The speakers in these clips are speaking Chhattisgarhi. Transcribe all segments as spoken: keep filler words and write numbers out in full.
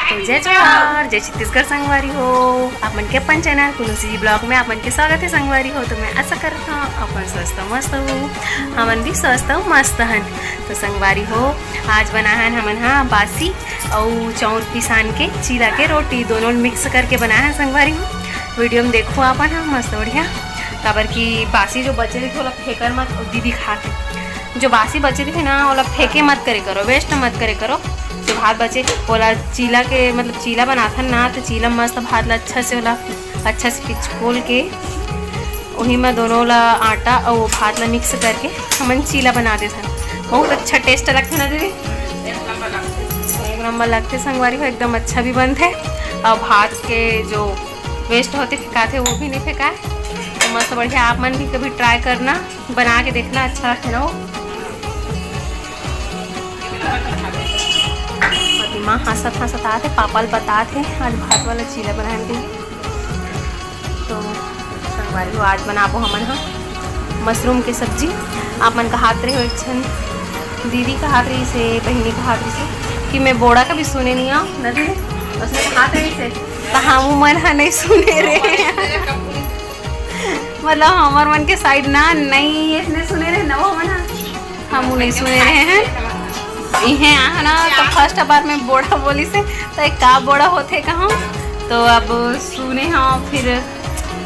तो जय जोहार, जय छत्तीसगढ़ संगवारी हो, आप मन के अपन चैनल कुनुसी जी ब्लॉग में आप मन के स्वागत है संगवारी हो। तो मैं आशा करत हूँ अपन स्वस्थ मस्त हो, हमन भी स्वस्थ अउ मस्त हन। तो संगवारी हो, आज बनाहन हमन हा बासी अउ चाउर पिसान के चीला के रोटी, दोनों मिक्स करके बनाहन संगवारी हो। वीडियो में देखो आपन हा मस्त बढ़िया, काबर कि बासी जो बचे रहिथे ओला फेंकर मत, अउ दीदी खाथे। जो बासी बचे रहिथे ना, ओला फेंके मत करे करो, वेस्ट मत करे करो। जो भात बचे, ओला चीला के, मतलब चीला बनाथन ना, तो चीला मस्त भात ला अच्छा से, ओला अच्छा से पिचकोल के, वही में दोनों ला आटा अउ भात ला मिक्स करके हमन चीला बना देथन। बहुत अच्छा टेस्ट लगथे ना दीदी? एक नंबर लगथे संगवारी हो, एकदम अच्छा भी बनथे। अउ भात के जो वेस्ट होथे, फेंकाथे, वो भी नहीं फेंकाए। तो मस्त बढ़िया, आप मन भी कभी ट्राई करना, बना के देखना, अच्छा लगथे ना वो। अउ माँ हंसत हंसत आत हे, पापा ल बतात हे आज भात वाला चीला बनाने के लिए। तो संगवारी हो, आज बनाबो हमन ह मशरूम के सब्जी। आप मन कहात रहे हो, एक झन दीदी कहात रहिसे, बहिनी कहात रहिसे कि मैं बोड़ा कभी सुने नहीं हूँ ना दीदी, उसने कहात रहिसे, तो हम मन ह नहीं सुने रहे। मतलब हमर मन के साइड ना नहीं इसने सुने रहे ना वो मन ह। हम नहीं सुने रहे हैं। इहे आहा ना, तो फर्स्ट बार में बोड़ा बोलिसे, तो एक का बोड़ा होथे कहूँ, तो अब सुने हाँ, फिर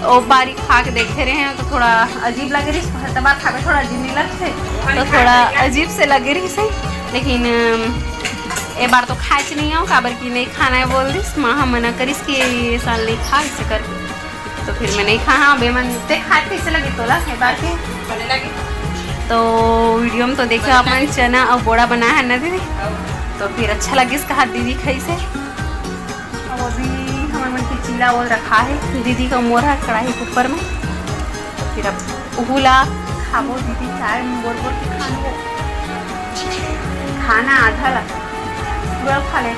ओ बारी खा के देखे रहे हैं, तो थोड़ा अजीब लगे रही। फर्स्ट बार खाबे थोड़ा अजीब नहीं लगथे, तो थोड़ा अजीब से लगे रहिसे। लेकिन अम, ए बार तो खाए च नहीं आऊँ, काबर कि नहीं खाना है बोल दिस, माँ ह मना करिस कि ये साल नहीं खा, इसे करके। तो फिर मैं नहीं खा, हाँ, बेमन ते खाए कैसे लगे तोला, ये बात है। तो वीडियो में तो देखे आप मन चना अउ बोड़ा बनाए है ना दीदी, तो फिर अच्छा लगिस कहा दीदी खाइसे। अब अभी हमर मन के चीला वो रखा है दीदी का मोर है कढ़ाई के ऊपर में, तो फिर अब उहू ला खाबो दीदी, चाय में बोर बोर के खाबो। खाना आधा ला पूरा खा ले।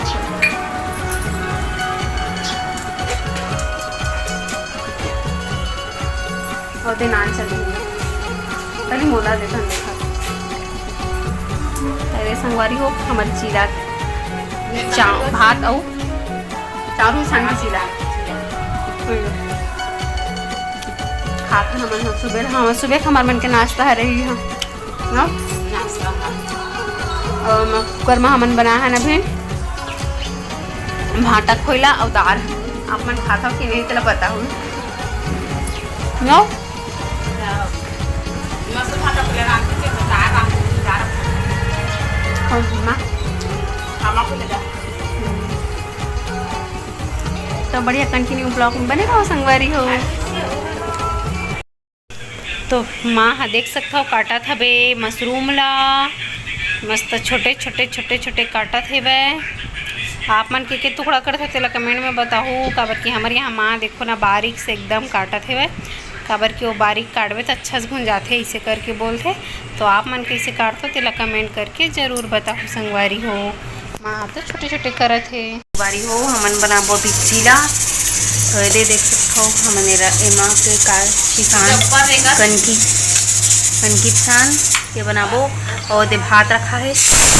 और दे नान चटनी। पहले मोला दे धन देखा। अरे संगवारी हो, हमर चीला चाव-, भात अउ चाउर में सांगी चीला। खात हन हमन ह सुबह, हाँ, सुबह के हमर मन के नाश्ता ह रही ह। ना? नाश्ता ह। अउ म-, कुकर में हमन बनाए हन अभी भांटा खोइला अउ दाल। आप मन खाता हो कि नहीं, तेला बताओ। नो? मस्त भांटा खोइला रांधथे, तो दाल रांधथे, दाल। कौन सी माँ? मामा को ले जा। तो बढ़िया, कंटिन्यू ब्लॉग में बने रहो संगवारी हो। तो माँ ह देख सकत हव, काटत हवे मशरूम ला, मस्त छोटे छोटे छोटे छोटे काटत हेवय। आप मन के के टुकड़ा करत हव, तेला कमेंट में बताहू, काबर कि हमर यहाँ माँ देखो ना, बारीक से एकदम काटत हेवय, काबर कि वो बारीक काटबे त अच्छा से भुंजाथे, इसे करके बोलथे। तो आप मन कइसे काटथव, तेला कमेंट करके जरूर बताहू संगवारी हो। माँ ह तो छोटे छोटे करत हे। बारी हो, हमन बनाबो अभी चीला। तो एदे देख सकथव, हमन एरा, एमा के का पिसान, कनकी, कनकी पिसान के बनाबो। और दे भात रखा है। संगवारी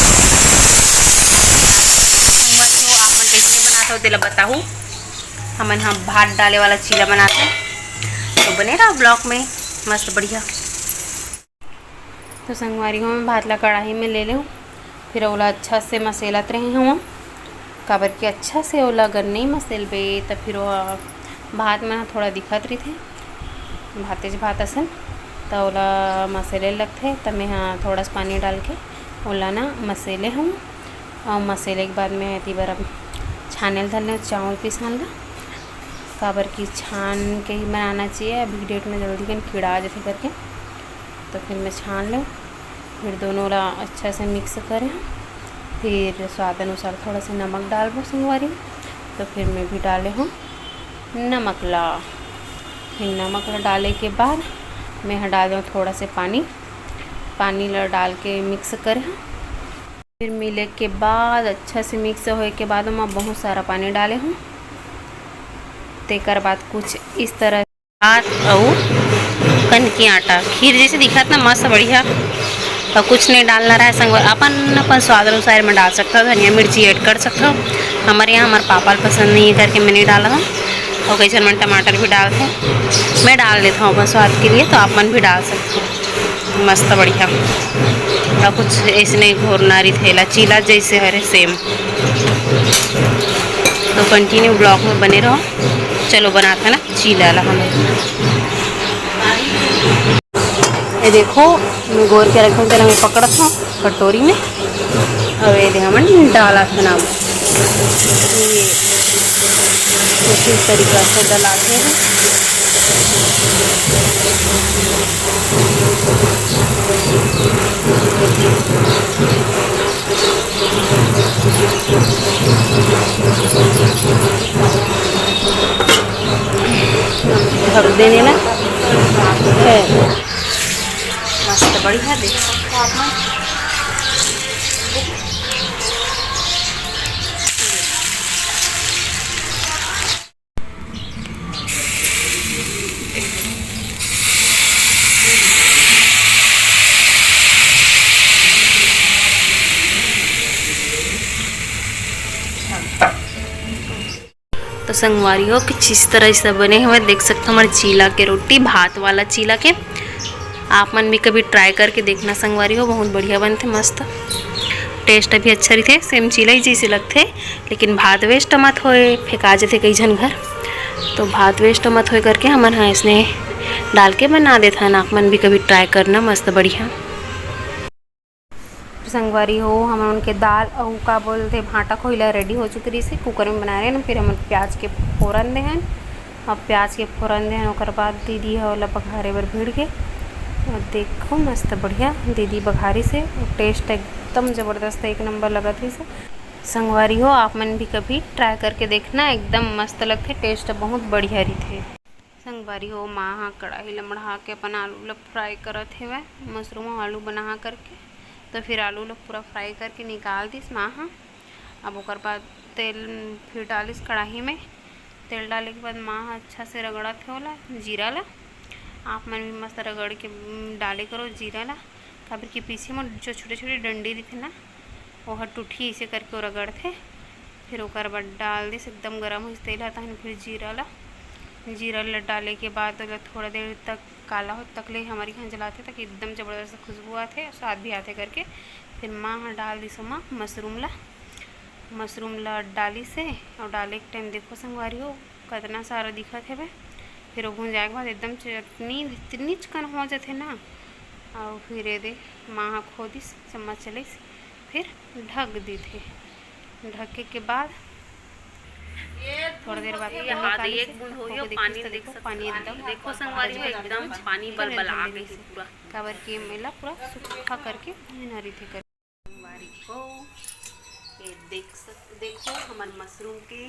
हो, आप मन कइसे बनाथव, तेला बताहू। हमन ह भात डाले वाला चीला बनाथन, तो बने रहो ब्लॉग में, मस्त बढ़िया। तो संगवारी हो, मैं भात ला कढ़ाई में ले लेहूँ, फिर ओला अच्छा से मसेलत रहे हूँ, काबर कि अच्छा से ओला अगर नहीं मसेलबे, त फिर वो भात में थोड़ा दिखत रहिथे, भातेच भात असन, त ओला मसेले लगथे। त मैं ह थोड़ा सा पानी डाल के ओला ना मसेले हूँ, और मसेले के बाद में एती बर अब छाने ल धर लेहूँ चावल पिसान ला, काबर कि छान के ही बनाना चाहिए, अभी डेट में जल्दी कन कीड़ा आ जाथे करके। तो फिर मैं छान लें, फिर दोनों ला अच्छा से मिक्स करें, फिर स्वाद अनुसार थोड़ा सा नमक डालबो संगवारी। तो फिर मैं भी डाले हूँ नमक ला। फिर नमक ला डाले के बाद मैं ह डाल दूँ थोड़ा से पानी, पानी ला डाल के मिक्स करें। फिर मिले के बाद, अच्छा से मिक्स होए के बाद ओमा बहुत सारा पानी डाले हूँ। तेकर बाद कुछ इस तरह भात अउ कनकी आटा खीर जैसे दिखत ना, मस्त बढ़िया। तो कुछ नहीं डालना रहा है संगवारी, अपन अपन स्वाद अनुसार में डाल सकता हो, धनिया मिर्ची ऐड कर सकता हो। हमारे यहाँ हमारे पापा ल पसंद नहीं है करके मैं नहीं डाला हूँ। और कई झन मन टमाटर भी डालथे, मैं डाल देता हूँ अपन स्वाद के लिए, तो आप मन भी डाल सकते हो। मस्त बढ़िया। और कुछ ऐसे नहीं घोरना रही थेला, चीला जैसे हरे सेम। तो कंटिन्यू ब्लॉग में बने रहो। चलो बनाते हैं ना चीला ला हम। ये देखो, मैं घोर के रखे हूँ, तेला मैं पकड़त हूँ कटोरी में। अब ये दे हमन डालत हन, ये उसी तरीका से डलाते हैं। ढक देने ला है। मस्त बढ़िया, देख सकते हो आप मन। तो संगवारी हो, कुछ इस तरह से बने हुए, देख सकते हो हमारे चीला के रोटी, भात वाला चीला के। आप मन भी कभी ट्राई करके देखना संगवारी हो, बहुत बढ़िया बनथे, मस्त। टेस्ट भी अच्छा रहिथे, सेम चीला ही जैसे लगथे, लेकिन भात वेस्ट मत होए, फेंका जथे कई झन घर, तो भात वेस्ट मत होए करके हमन ह इसने डाल के बना देथन। आप मन भी कभी ट्राई करना, मस्त बढ़िया। संगवारी हो, हमन के दाल अउ का बोलथे, भांटा खोइला रेडी हो चुके रहिसे, कुकर में बना रहे हन। फिर हमन प्याज के फोरन देहन, अब प्याज के फोरन देहन, ओकर बाद दीदी ह ओला बघारे बर भिड़ गे। और देखो मस्त बढ़िया दीदी बघारिसे, टेस्ट एकदम जबरदस्त, एक नंबर लगत रहिसे। संगवारी हो, आप मन भी कभी ट्राई करके देखना, एकदम मस्त लगथे, टेस्ट बहुत बढ़िया रहिथे। संगवारी हो, माँ ह कढ़ाई ल मढ़ा के अपन आलू ल फ्राई करत हेवय, मशरूम अउ आलू बनाहा करके। तो फिर आलू ल पूरा फ्राई करके निकाल दिस माँ ह। अब ओकर बाद तेल फिर डालिस कढ़ाई में। तेल डाले के बाद माँ ह अच्छा से रगड़त हे ओला, जीरा ला। आप मन भी मस्त रगड़ के, उम, डाले करो जीरा ला, काबर कि पीछे म जो छोटे-छोटे डंडी रहिथे ना, ओहर टूटही, अइसे करके वो रगड़थे। फिर ओकर बाद डाल दिस, एकदम गरम होइस तेल ह, तहन फिर जीरा ला, जीरा ला डाले के बाद ओला थोड़ा देर तक काला होत तक ले हमर इहाँ जलाथे, ताकि एकदम जबरदस्त खुशबू आथे, स्वाद भी आथे करके। फिर माँ ह डाल दिस ओमा मशरूम ला, मशरूम ला डालिस हे, अउ डाले के टाइम देखो संगवारी हो, कतना सारा दिखत हेवय। फिर वो भुंजाए के बाद एकदम चटनी इतनी चिकन हो जाथे ना, अउ फिर ये दे माँ ह खो दिस, चम्मच चलाइस, फिर ढक देथे। ढके के बाद थोड़ा देर बाद ये फिर हाथ निकालिस एक हे, बूंद हो होके गया, देखिस पानी त देख देखो, सकते पानी हो, एकदम देखो संगवारी हो, एकदम पानी बलबला गइस पूरा। काबर कि एला पूरा सूखा करके भुजना रहिथे कर। संगवारी हो, ये देख सक-, देखो हमर मशरूम के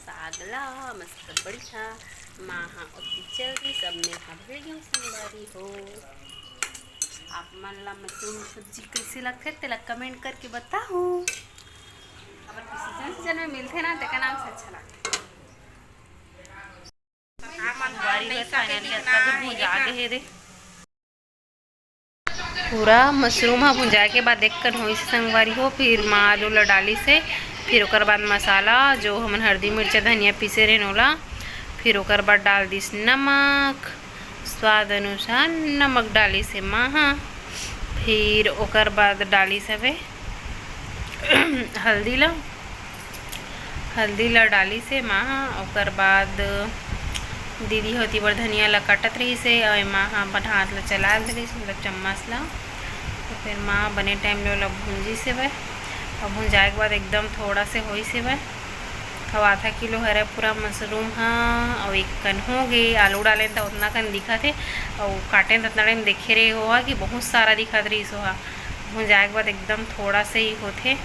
साग ला मस्त बढ़िया। माँ ह ओती चल दिस, अब मैं ह भिड़ गेहूँ संगवारी हो। आप मन ला मशरूम सब्जी कइसे लगथे तेला कमेंट करके बताहू। अब सीजन सीजन में मिलथे ना, तेकर नाम से अच्छा लगथे। संगवारी हो, फाइनली अच्छा से भुंजा गे हे रे। पूरा मशरूम ह भुंजाए के बाद एक कन होइस हे संगवारी हो, फिर माँ आलू ल डालिस हे, फिर ओकर बाद मसाला, जो हमन हरदी, मिर्चा, धनिया पीसे रहेन ओला, फिर ओकर बाद डाल दिस नमक, स्वाद अनुसार नमक डालिस हे माँ ह, फिर ओकर बाद डालिस हवे हल्दी ल, हल्दी ल डालिस हे माँ ह। ओकर बाद दीदी ह ओती बर धनिया ल काटत रहिस हे, अउ ए माँ ह अपन हाथ ल चला देलिस, मतलब चम्मच ल। तो फिर माँ बने टाइम ले ओला भूंजिस हेवय, अउ भुंजाए के बाद एकदम थोड़ा से होइस हेवय। अउ आधा किलो हरे पूरा मशरूम ह, अउ एक कन हो गे। आलू डालेन त ओतना कन दिखत हे, अउ काटेन त ओतना टाइम देखे रहे हो कि बहुत सारा दिखत रहिस ओहा। भुंजाए के बाद एकदम थोड़ा से ही होथे,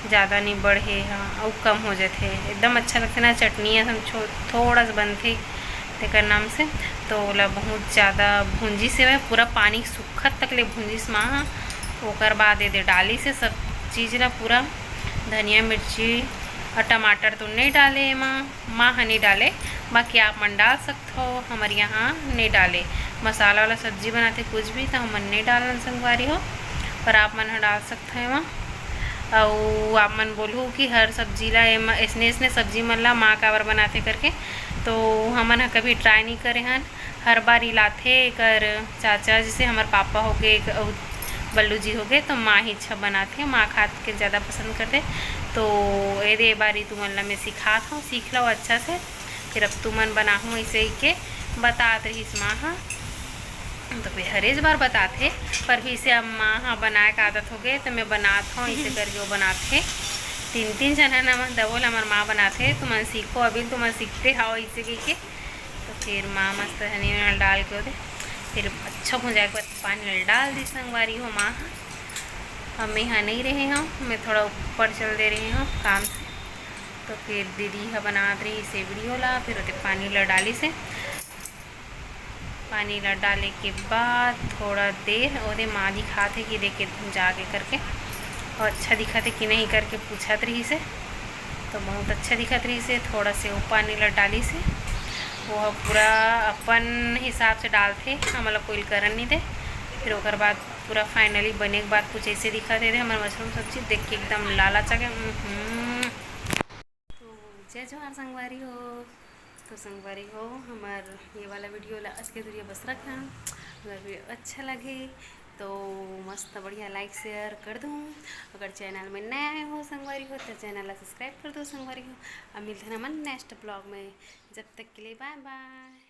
ज़्यादा नहीं बढ़े ह, अउ कम हो जाथे। एकदम अच्छा लगथे ना, चटनी असन छो-, थोड़ा सा बनथे तेकर नाम से। तो ओला बहुत ज़्यादा भूंजिस हेवय, पूरा पानी सुक्खत तक ले भूंजिस माँ ह। ओकर बाद एदे डालिस हे सब चीज़ ला पूरा, धनिया, मिर्ची अउ टमाटर तो नहीं डाले एमा, माँ ह नहीं डाले, बाकी आप मन डाल सकथो। हमर यहाँ नहीं डाले, मसाला वाला सब्जी बनाथे कुछ भी, त हमन नइ डालन संगवारी हो, पर आप मन ह डाल सकथव एमा। अउ आप मन बोलहू कि हर सब्जी ला एमा, अइसने अइसने सब्जी मन ला माँ काबर बनाथे करके, तो हमन ह कभी ट्राई नइ करे हन। हर बार ही लाथे एकर चाचा, जैसे हमर पापा होगे, एक अउ बल्लू जी होगे, तो माँ ही अच्छा बनाथे, माँ खात के ज़्यादा पसंद करथे। तो एदे बारी तुमन ला मैं सिखात हूँ, सीख लो अच्छा से। फिर अब तुमन बनाहू, ऐसे ही के बतात रहिस माँ ह। तो फिर हरेज बार बताथे, पर फिर से अब माँ ह बनाए के आदत होगे, तो मैं बनात हूँ, ऐसे करके वो बनाथे। तीन तीन झन हन हमन, दबो ल हमर माँ बनाथे। तुमन सीखो, अभी तुमन सीखते हव, ऐसे कहिके। तो फिर माँ मस्त धनिया डाल के ओदे, फिर अच्छा भुंजाए के बाद पानी ल डाल दी संगवारी हो माँ ह। अब मैं यहाँ नहीं रहे हूँ, मैं थोड़ा ऊपर चल दे रही हूँ काम से। तो फिर दीदी ह बनात रही से वीडियो ला, फिर ओदे पानी ल डाली से। पानी ला डाले के बाद थोड़ा देर ओदे माँ दिखात हे कि देख के जाके करके, और अच्छा दिखत हे कि नहीं करके पूछत रहिस हे। तो बहुत अच्छा दिखत रहिस हे। थोड़ा से वो पानी ला डालिस हे, वो ह पूरा अपन हिसाब से डालथे, हमला कोई करन नहीं दे। फिर ओकर बाद पूरा फाइनली बने के बाद कुछ ऐसे दिखत हे। हमर मशरूम सब्जी देख के एकदम लालाचा गे। हम्म। तो जय जोहार संगवारी हो। तो संगवारी हो, हमर ये वाला वीडियो ला आज के दुरिया बस रखन। अगर वीडियो अच्छा लगे तो मस्त बढ़िया लाइक शेयर कर दो। अगर चैनल में नया आए हो संगवारी हो, तो चैनल ला सब्सक्राइब कर दो संगवारी हो। अब मिलते हैं हमन नेक्स्ट ब्लॉग में, जब तक के लिए बाय बाय।